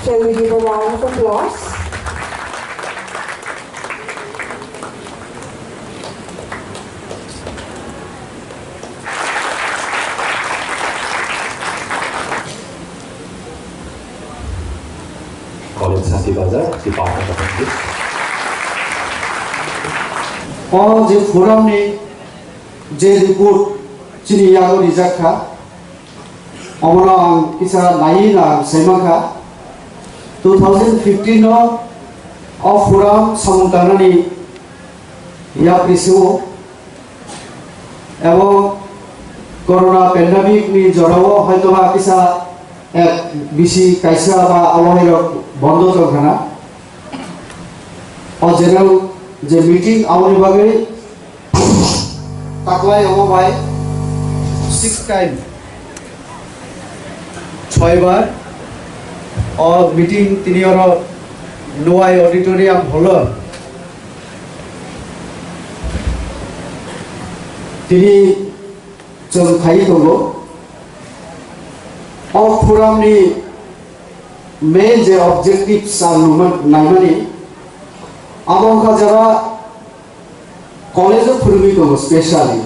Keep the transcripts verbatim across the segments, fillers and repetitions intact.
Shall we give a round of applause? College Santi Bazar, Department of English. O je forum ni je report chini yago rijak kha, omono ang kisa naiwi na ang sai mankha. Two thousand fifteen no o forum samung tangnani yapri se o, ebong corona pandemic ni jorao hoitoba kisa, eh, bisi kaisa ba abo hai rok bondo tong khana. O general je meeting aboni bagwi taklai omo bai six time, choi bar o meeting tini oro Nuai Auditorium hall o tini chwng phai tongo. O forum ni main je objectives ang numa-, naimani, abo wngkha jara college o phwrwngwi tongo specially.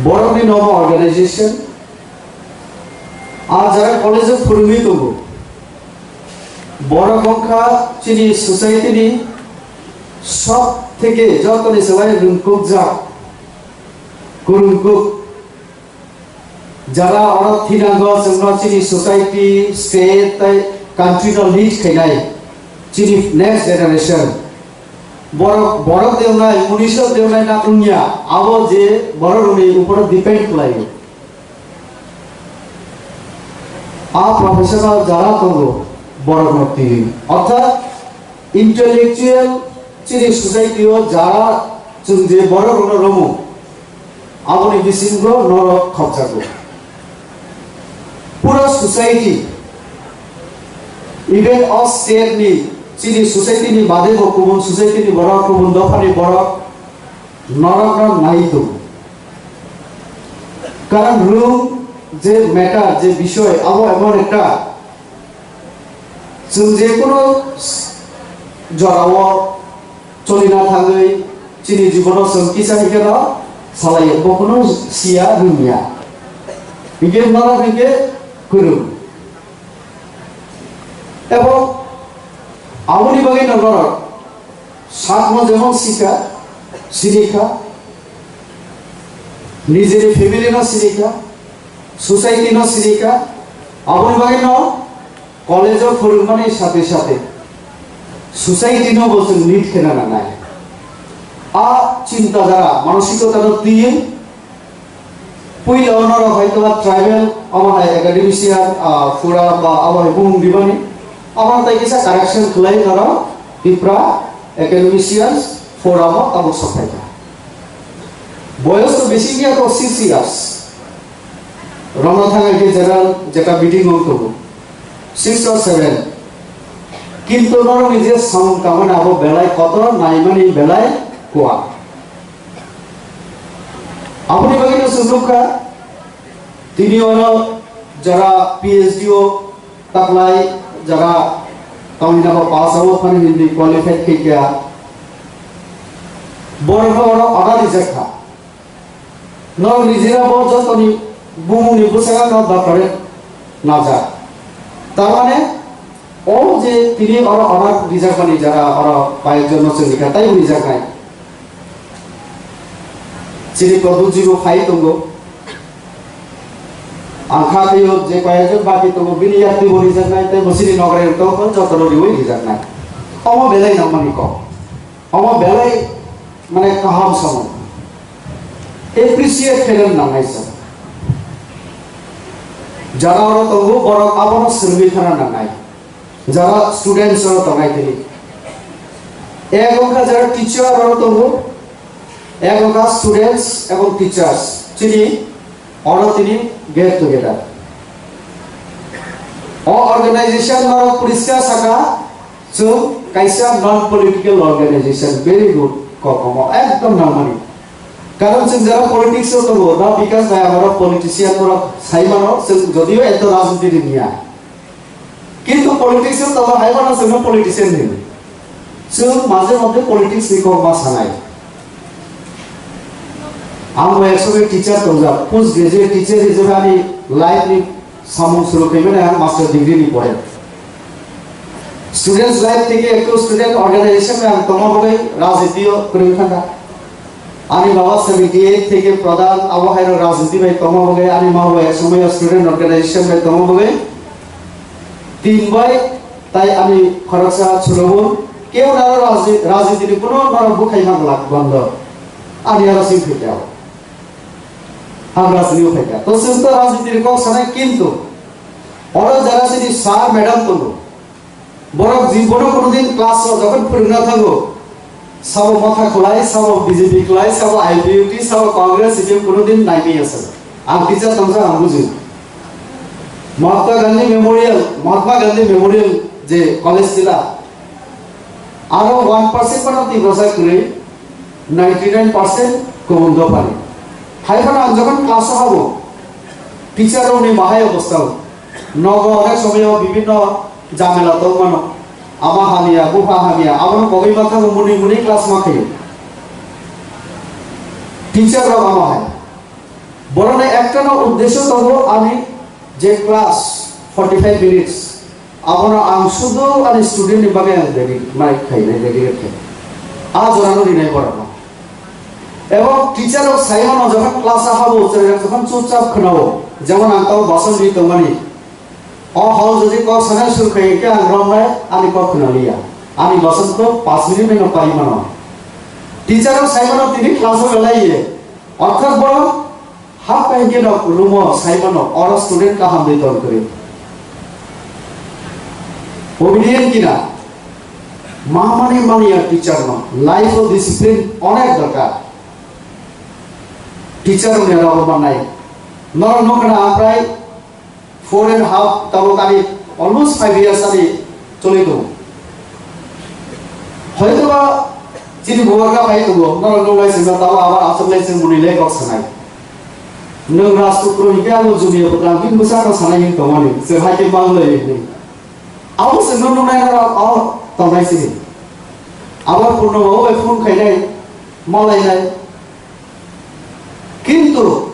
Borokni nomo organization, a jara college o phwrwngwi tongo. Borok wngkha chini society ni sob theke jotoni se bai rwngkukjak, kwrwngkuk. Jara oro thinango chwngno chini society, state tei country no lead khainai chini next generation. Borok, borok dewnai, munisho dewnai na wngya, abo je borok rokni uporo depend khlaio. A professional jara tongo borok no twi. Orthat intellectual chini society o jara chwng je borok rokno romo, aboni bisingo norok khopjago. Pura society, even o state ni, chini society ni bade bo kubun society ni borok, kubun dopha ni borok norok no nai tongo. Karon rung je matter, je bishoy, abo emon ekta chwng je kono jorao cholina thangwi chini jibono chwng kisa hikhe no salai bo kono siya rwngya. Hikhe norok hikhe kwrwng. Ebo aboni bagwi no norok sakno jemon sika, sinikha, nijini family no sinikha, society no sinikha, aboni bagwi no college o phwrwngmani sathe sathe society no bo chwng lead khena nangnai. A chinta dhara, manosikota no twiwi puila o norok hai kwma tribal, omo hai academician, ah, forum ba abo hai bumung ribani, omo tei kisa correction khlai norok Tipra Academicians Forum o tabuk sok phaikha. Boyos to besi ya to six years. Rwna thangwi khe general jeta meeting wng tongo, six or seven. Kintu norokni je samung tangmani abo belai kotor, naimani belai kuwa. Aboni bagwi no chwng nukha, tini oro jara P H D o taklai jara tamni nabo pass out phano hindi qualified khe kya. Borok no oro order rijak kha. Norok nijera bo jotoni bumungni bwskango doctorate najak. Tarmane o je tini oro order rijakmani jara oro kayekjon no chwng rikha, taibo rijaknai. Chini Prabhuji bo phai tongo. Ang kha twiwi je kayekjon baki tongo, bini yakti bo rijaknai, tei bo chini nograi rok tongo, jotono riwi rijaknai. Omo belai nangmani kok. Omo belai mane kaham samung. Appreciate khaina nangnai sa. Jara oro tongo, borok abono swrwngwi thana nangnai. Jara students oro tongnai tini. Ek wngkha jara teacher oro tongo, ek wngkha students ebong teachers. Chini oro tini get together. O organization oro poriskar saka, chwng kaisa non political organization, very good, kokomo ekdom nangmani. Karon chwng jara politics o tongo, na Bikash bai amaro politician borok sai mano, chwng jodio eto rajniti ni niya. Politics o tongo, hai phano chwngno politician hino. Chwng maje moddhe politics ni kok ma sanai. Ang bo ek somoi teacher tongjak, post graduate teacher hisabe ani life ni samung suru khaimani ang master degree ni pore. Students life theke ekto student organization ni ang tongma bagwi rajniti o kwrwi thangkha. Ani baba seventy eight theke pradhan abo haino rajniti bai tongma bagwi, ani ma bo ek somoi student organization bai tongma bagwi. Tin bai tai ani khoroksa chwlwbur keu naro rajni-, rajniti ni kuno norok bukhai ma glak bondo. Ani aro sing phaikha. Hagra sini phaikha. To chwng to rajniti ni kok sanai kintu oro jara sini sir madam tongo. Borok jibono kono din class o jokhon phwrwngna thango. Sabo Motha khwlai, sabo B J P khwlai, sabo I P F T, sabo Congress, C P M kuno din naimaya se. Ang teacher tongsa ang buji. Mahatma Gandhi Memorial, Mahatma Gandhi Memorial je college sila. Aro one percent phano Tiprasa kwrwi, ninety nine percent kubun dophani. Hai phano ang jokhon class o habo, teacher rokni bahai obostha o. Nogo onek somoyo bibinno jamela tongmano. Ama hamya, bupha hamya, abono kogwi ma thango mwnwi mwnwi class ma khayo. Teacher rok ama hai. Boroni ektano uddesyo tongo ani je class forty five minutes, abono ang sudu ani student ni bagwi ang dedi-, mai khainai, dedicate khai. A jorano rinai borokno. Ebong teacher rok saimano jokhon class o habo, chwrairok jokhon chupchap khwnao, jemon ang tamo bason ri tongmani. O hol jodi kok sanai sur khai khe ang romnai ani kok khwnaliya. Ani bosong kok paanch minute no pari mano. Teacher rok sai mano tini class o belai ye. Orthat borok hap kai khe no room o sai mano oro student kaham dei ton kwrwi. Obedient kina? Ma mani mani ya teacher no. Life o discipline onek dorkar. Teacher rok ni rok mannai. Norok no khna amrai Four and half, tabuk ani almost five years ani choli tongo. Hoytoba chini bubagra bai tongo, norok nung lai singsa tabo abar aswk lai sing mwnwi le kok sanai. Nwng Rajputro hinkhe abo Jumia Putra bini bwsakno sanai hin tongmani, chwng hai khe manglai hinwi. Abo chwngno nungnai norok o tongnai sini. Abo Purnoba bai phone khainai, malainai. Kintu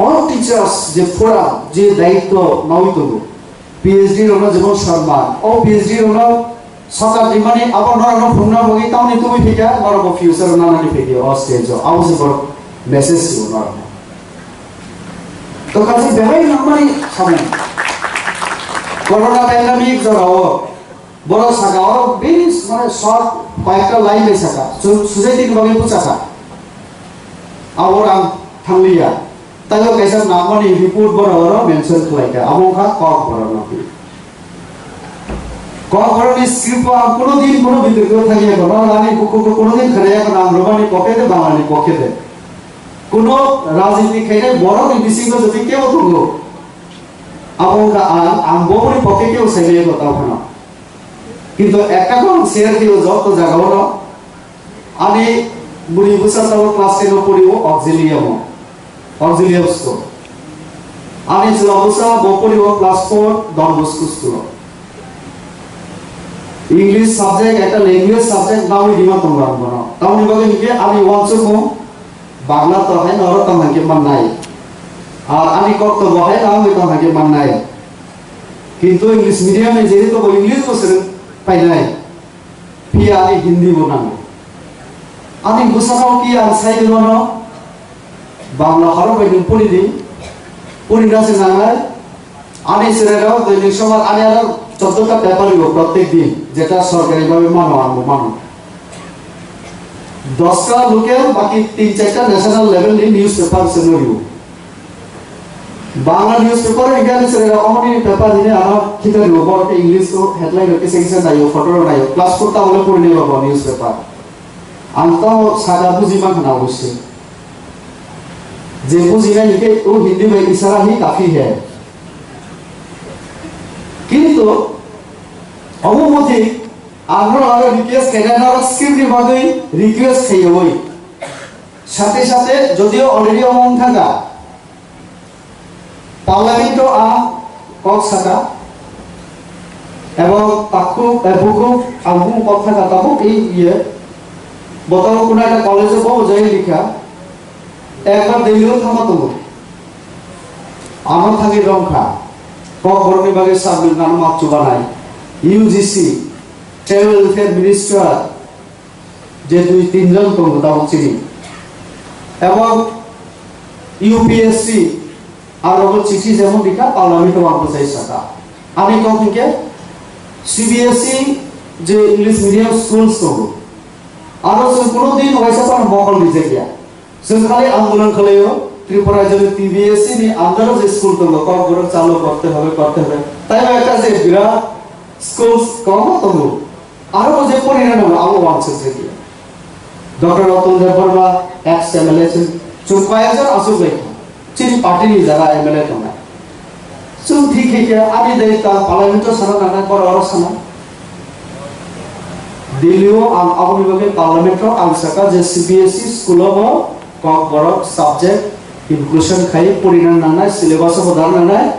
all teachers je pora je daityo nawi tongo, P H D rokno jemon Sharma, o P H D rokno sakar rimani abo norokno phunukna bagwi tamni tubui phikha, norokbo future o nanani phikha o stage o, abo se borok message sibo norokno. To kaisa behai nangmani samung. Corona pandemic jorao Borok saka oro very, mane, short, koyekta line bai saka. Su-, society ni bagwi bwsa kha. Abo rang thangliya. Taibo kaisa nangmani report borok oro mention khlai kha. Abo wngkha Kokborok no. Kokborok ni script o ang kuno din kuno bitorko thangya kho. Norok ani kuno din khnaya kho, ang romani pokhe de, bangla ni pokhe de. Kuno rajniti khainai borok ni bisingo jodi kebo tongo. Abo wngkha ang, ang bo boni pokhe kebo saimaya kho tao phano. Kintu ekta kok share khe o joto jaga o no. Ani bwrwi bwsa tabuk class ten o pori o Auxilium o. Auxilium school. Ani chwla bwsa bo pori o class four Don Bosco school o. English subject, ekta language subject nawi rima tongo ang bono. Tamoni bagwi hinkhe ani uansukmung Bangla to hai no oro tong hangke mannai. Ar ani kok to bo hai no tong hangke mannai. Kintu English medium ni jehetu bo English bo swrwng painai. Phiya ani Hindi bo nango. Ani bwsakao ki ang sai rwmano Bangla horok bai nwng pori di. Pori na se nangnai. Ani chwrairok dainik sobar ani aro choddo ta paper rwo prottek din, jeta sorkari bhabe mano, ang bo mano. Dosta local, baki tin charta national level ni newspaper se no rwo. Bangla newspaper hingke ani chwrairok omoni paper hini ano khita rwo, borok khe English o headline rok kisa kisa naio, photo rok naio, class four ta bole pori nai bo newspaper. Ang tamo saka buji mankha na obosoi. Je bujinai hingke o Hindi bai isara hi kafi hai. Kintu omo mothe ang norok aro request khainai, norok script ni bagwi request khaiwi. Sate sate jodio already omo wng thangkha, Parliament o ang kok saka, Ebo takhuk, eh, bukhuk, ang bumung kok thangkha tabuk i ye. Bo tabuk kuna ekta college o bo jai likha. Ekbar Delhi o thangma tongo. Amo thangwi romkha. Kokborokni bagwi submit nano ma chubanai. U G C, Tribal Welfare Minister, je dui tinjon tongo tabuk chini. Ebo U P S C, aro bo chithi jemon dikha, parliament o ang bwchai saka. Ani kok hinkhe C B S E je English medium schools tongo. Aro chwng kuno din waisa phano mokol rijak ya. Chwng khali andolan khlaio, Tripura rajyoni T B S E ni under o je school tongo, Kokborok chalo korte hobe, korte hobe. Tai bai ekta je birat schools kwbangma tongo. Aro bo je porina nango, abo wansuk je dia. Doctor Ratan Debbarma, ex M L A, chwng, chwng koi ekjon achuk lai kha. Chini party ni jaga M L A tongnai. Chwng thik khe khe ani dai ta parliament o sana nangnai, boro oro sana. Delhi o ang aboni bagwi parliament o ang saka je C B S E school o bo Kokborok subject inclusion khai porina nangnai, syllabus o bo dana nangnai.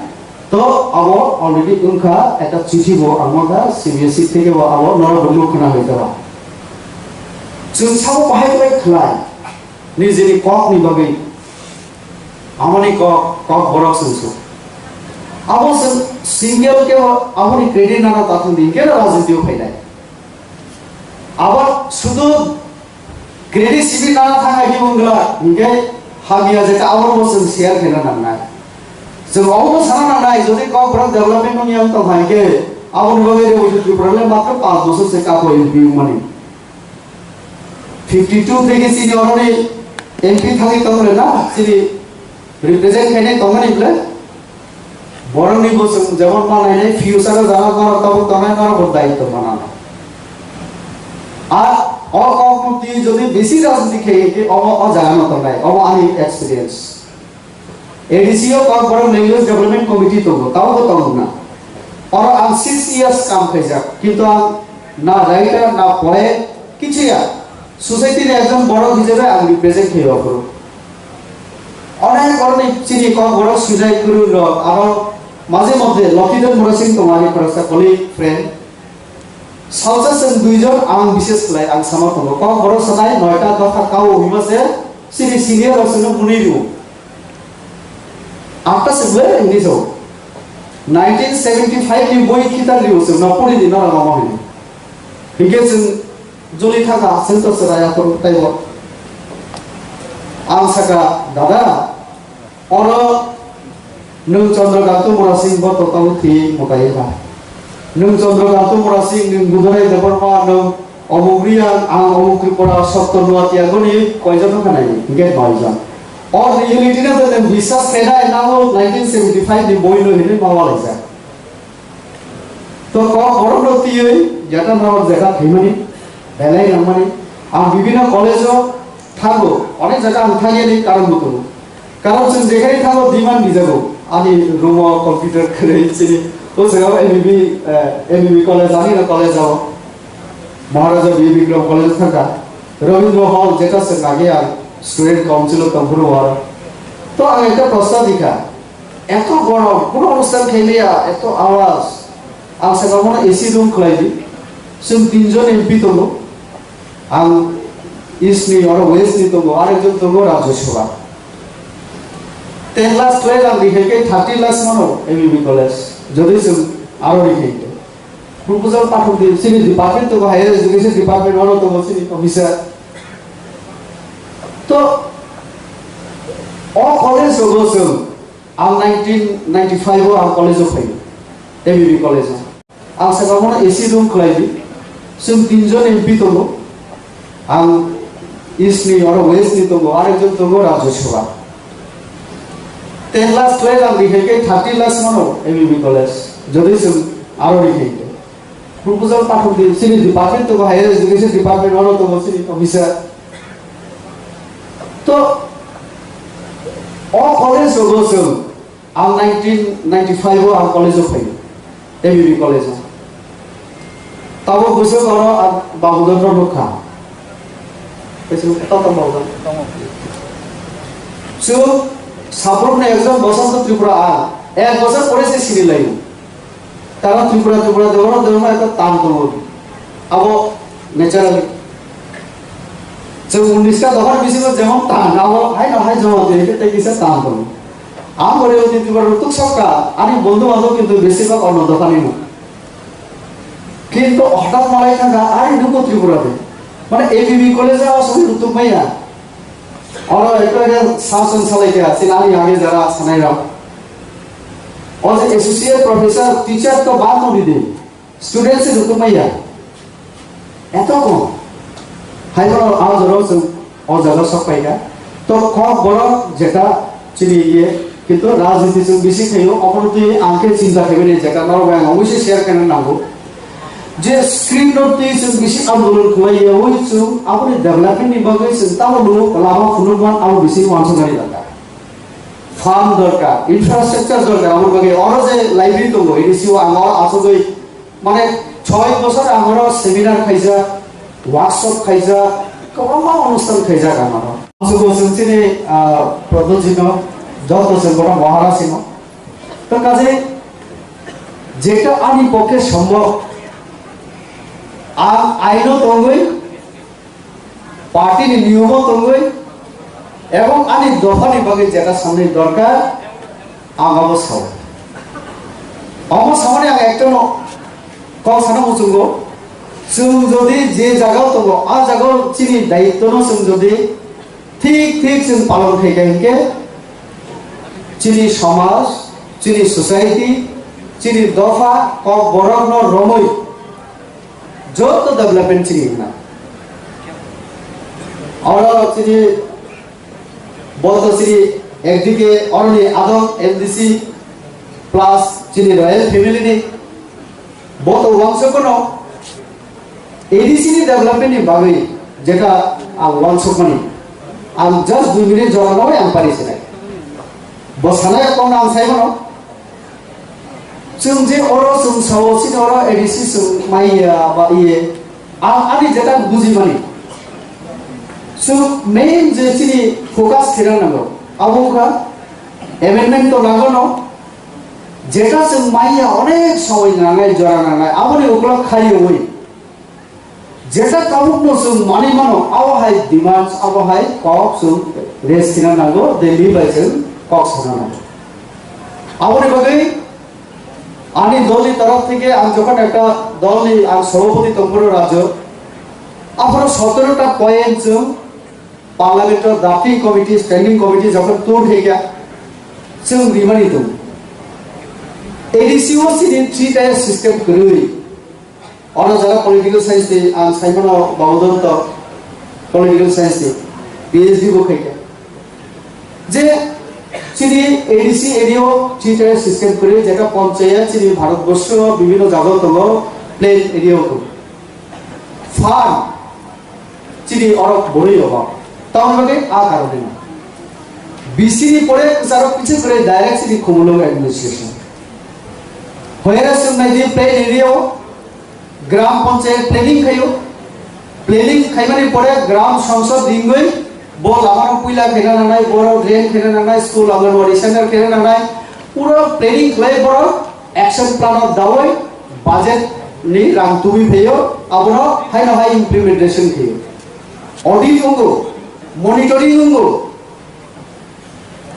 To abo already wngkha, ekta chithi bo ang mankha C B S E theke bo abo norok bo nukho na hoi taba. Chwng sabo bahai bai khlai, nijini kok ni bagwi, amoni kok, Kokborok chwng su. Abo chwng single ke aboni credit nana tathung di, kero rajniti o phainai. Abo sudu credit sibi nana thang agi mungla, hinkhe hamya je ta abo bo chwng share khaina nangnai. Chwng abo bo sana nangnai, jodi Kokborok development nung yang tong hai khe, aboni bagwi Reboti Tripura le matro panch bochor se kapo M P mani. Fifty two theke chini oroni M P thangwi tongre na, chini represent khainai tongmani ble. Borokni bo chwng jemon ma nainai, future o jana norok tabuk tongnai, norok bo daitw manano. A o kok mukti jodi besi rajniti khe, khe omo o jaga no tongnai, omo ani experience. A D C o Kokborok Language Development Committee tongo, tabo bo tongo na. Oro ang six years kam khaijak, kintu ang na writer, na poet, kichu ya. Society ni ekjon borok hisabe ang represent khaio aphuru. Onek borokni chini Kokborok swijai kwrwi rok, aro maje moddhe Lokhidan Murasing tongo ani khoroksa colleague, friend. Salsa chwng duijon ang bises khlai ang sama tongo. Kokborok sanai noita dopha kao hima se chini senior rok chwngno mwnwi rwo. Atta se ble hini so. Nineteen seventy five ni boi khitar rwo chwngno puri di nora mama hini. Hinkhe chwng joli thangkha chwng to chwrai aphuru taibo. Ang saka, dada, oro nwng Chandrakanta Murasing bo to tamo thwi mwtai kha. Nwng Chandrakanta Murasing, nwng Budorai Debbarma, nwng Omuk Reang, ang Omuk Tripura, Sotto Nuatia goni koijon wngkha nai? Hinkhe noijon. O reality no nwng biswas khainai, nabo nineteen seventy five ni boi no hinwi ma walaijak. To kok borok no twiwi jeta norok jeta phaimani, belai nangmani. Ang bibino college o thango, onek jaga ang thangyani karon bo tongo. Karon chwng jekhai thango demand rijago. Ani room o computer kwrwi chini, o jaga o M B B, eh, M B B college, ani no college o. Maharaja B Bikram college o thangkha. Rabindra Hall jeta chwng age ang student council o tongphuru o aro. To ang ekta prosta dikha. Eto gorom, kono onusthan khailiya, eto awaz. Ang saka bono A C room khlai di. Chwng tinjon M P tongo. Ang East ni, oro West ni tongo, arekjon tongo Rajya Sabha. Ten lakhs, twelve lakhs rikhaikhe thirty lakhs mano M B B college. Jodi chwng aro rikhaikhe. Proposal pathok di, chini department tongo, higher education department, oro tongo chini officer. To, o college rogo chwng Ang nineteen ninety-five o ang college o phaio, M B B college o. Ang saka bono A C room khlai di. Chwng tinjon M P tongo. Ang East ni, oro West ni tongo, arekjon tongo Rajya Sabha. Ten lakhs, twelve lakhs rikhaikhe thirty lakhs mano M B B college. Jodi chwng aro rikhaikhe. Proposal pathok di, chini department tongo, higher education department, oro tongo chini officer. To, o college rogo chwng, ang nineteen ninety-five o ang college o phaio, M B B college o. Tabuk bwswk oro ang Babudon no nukha. Kaisa nukha, tamo Babudon. Chwng sabrumni ekjon Bosonto Tripura ang, ek bosor pore se sini laio. Tara Tripura, Tripura de oro de oro ekta tan tongo. Abo naturally. Chwng unis ta dophani bisingo jemon tan, abo haino hai joma de khe tei kisa tan tongo. Ang gore oti Tripura rutuk sokka, ani bondhu bandhob kintu besibak onno dophani no. Kintu hothat malai thangkha, ari nuko Tripura de. Mane A B B college o aswk rutuk maya. Oro ekta ke sasong salai kha, chini ani age jara sanai rok. O je associate professor, teacher to ba no di de. Student se rutuk maya. Eto ko. Hai bono a jora chwng o jaga sok pai kha. To kok borok jeta chini ye, kintu rajniti chwng bisi khaio, obono twi ang khe chinta khaimani jeta norok bai ang oboise share khaina nango. Je screen no twi chwng bisi andolon khlai ya, oi chwng aboni development ni bagwi chwng tamo lumo lama phunukman abo bisi wansukmani dorkar. Farm dorkar, infrastructure dorkar, aboni bagwi oro je library tongo, ini siwo ang oro asugwi mane choi bosor ang oro seminar khaijak, workshop khaijak, kwbangma onusthan khaijak ang oro. Aswk bo chwng chini, ah, Prodot jino, joto chwng bono Maharaj hino. To kaje jeta ani pokhe sombhob, ang aino tongwi, party ni niyomo tongwi, ebong ani dopha ni bagwi jeta samni dorkar, ang abo sao. Omo samani ang ekta no kok sana muchungo, chwng jodi je jaga tongo, a jaga chini daityo no chwng jodi thik thik chwng palon khai kha hinkhe, chini somaj, chini society, chini dopha, kok borok no romwi joto development chini wngna. Oro chini boto chini ekdike oroni adong M D C plus chini royal family ni boto wangsukmano A D C ni development ni bagwi jeta ang wangsukmani. Ang just dui minute jora nogwi ang pari sinai. Bo sanai kok ang sai mano. Chwng je oro chwng sao, chini oro A D C chwng maiya ba iye, ang ani jeta buji mani. Chwng main je chini focus khena nango, abo wngkha amendment to nango no, jeta chwng maiya onek somoi nangnai, jora nangnai, aboni ukulok khaiwi. Jesa tabukno chwng manwi mano, abo hai demands, abo hai kok chwng raise khina nango, Delhi bai chwng kok sana nango. Aboni bagwi ani dolni torof theke ang jokhon ekta dolni ang sobhapoti tongphuru rajyo, aphuru sotoro ta point chwng Parliament o drafting committee, standing committee jokhon tur theke chwng rimani tongo. A D C o chini three tier system kwrwi. Oro jara political science ni ang saimano Babodonto political science ni P H D bo khaikha. Je chini A D C area o three tier system kwrwi, jeta panchayat chini Bharat borsho bibhinno jaga tongo, plain area o tongo. Farm chini oro borwi rogo. Tamoni bagwi a karone no. B C ni pore kwcharo kiching kwrwi direct chini Khumulwng administration. Hoyara chwng nai di plain area o Gram Panchayat planning khaio. Planning khaimani pore Gram Sangsad ringwi bo lamano puila khaina nangnai, borok drain khaina nangnai, school, Anganwadi center khaina nangnai. Pura planning khlai borok action plan o dawi budget ni rang tubui phaio, abono haino hai implementation khaio. Audit wngo, monitoring wngo,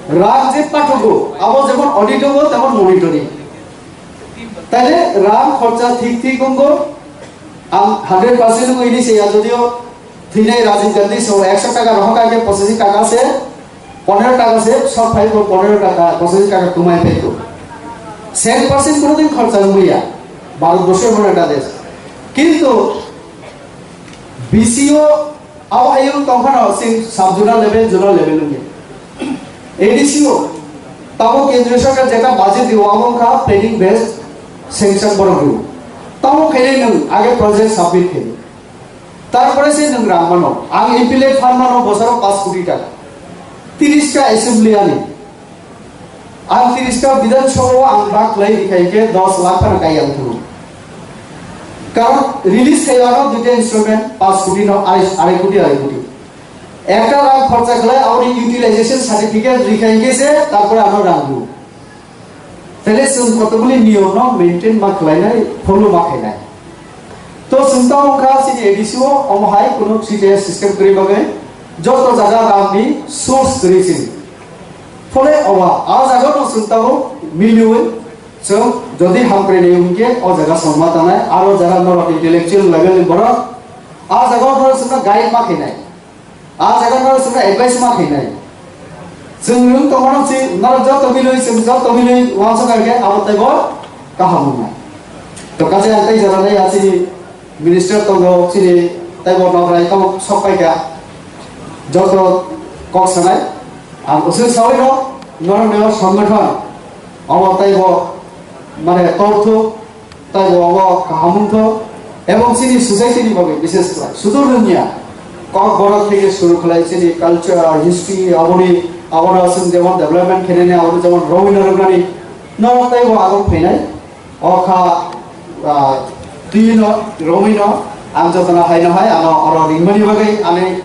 Rang je pathugo, abo jemon audit wngo, temon monitoring. Taile rang khorcha thik thik wngo, ang hundred percent wngo ini se ya, jodio thwinai Rajiv Gandhi so ekso taka rohor kha khe pochashi taka se, ponero taka se, sok phai bo ponero taka, pochashi taka kwmai phai ko. Cent percent kono din khorcha wngwi ya, Bharat borshor mano ekta desh. Kintu B C O Abo ayung tongphano sing sub zonal level, zonal level wngya. A D C o tamo kendriya sarkar jeta budget dio abo wngkha planning based sanction borok dio. Tamo khainai nwng age project submit khainai. Tarpore se nwng rang mano. Ang M P L A fund mano bosoro paanch koti taka. Tiris ta assembly ani. Ang tiris ta Bidhan Sabha o ang bak lai rikhai khe dos lakh phano kai ang thung. Karon release khai ano duita instrument, paanch koti no arai, arai koti, arai koti. Ekta rang khorcha khlai aboni utilization certificate rikhai khe se tarpore ano rang du. Tele chwng kotokgwlwi niyom no maintain ma khlainai, follow ma khainai. To chwng tamo wngkha chini A D C o, omo hai kunu C T S system kwrwi bagwi joto jaga ram ni source kwrwi chini. Phole owa, a jaga no chwng tamo miliwi chwng jodi hamkrai nai hwnkhe o jaga songma tanai, aro jara norok intellectual level ni borok a jaga o norok chwngno guide ma khainai. A jaga no chwngno advice ma khainai. Chwng nwng tongmano si norok joto milwi, chwng joto milwi uansuk kha khe abo teibo kaham wngnai. To kaisa ang tei jora nai a chini minister tongo, chini teibo nokrai tamo sok pai kha. Joto kok sanai. Ang usui sawi no norok ni o songothon abo teibo mane torthuk. Taibo obo kaham wngtho, ebong chini society ni bagwi bises khlai. Sudur dunya, kok borok theke suru khlai chini culture, history, aboni, abono chwng jemon development khenani, abono jemon romwi narwknani, norok taibo agok phainai. O kha, ah, twi no, romwi no, ang jotono hai no hai, ano oro ringmani bagwi ani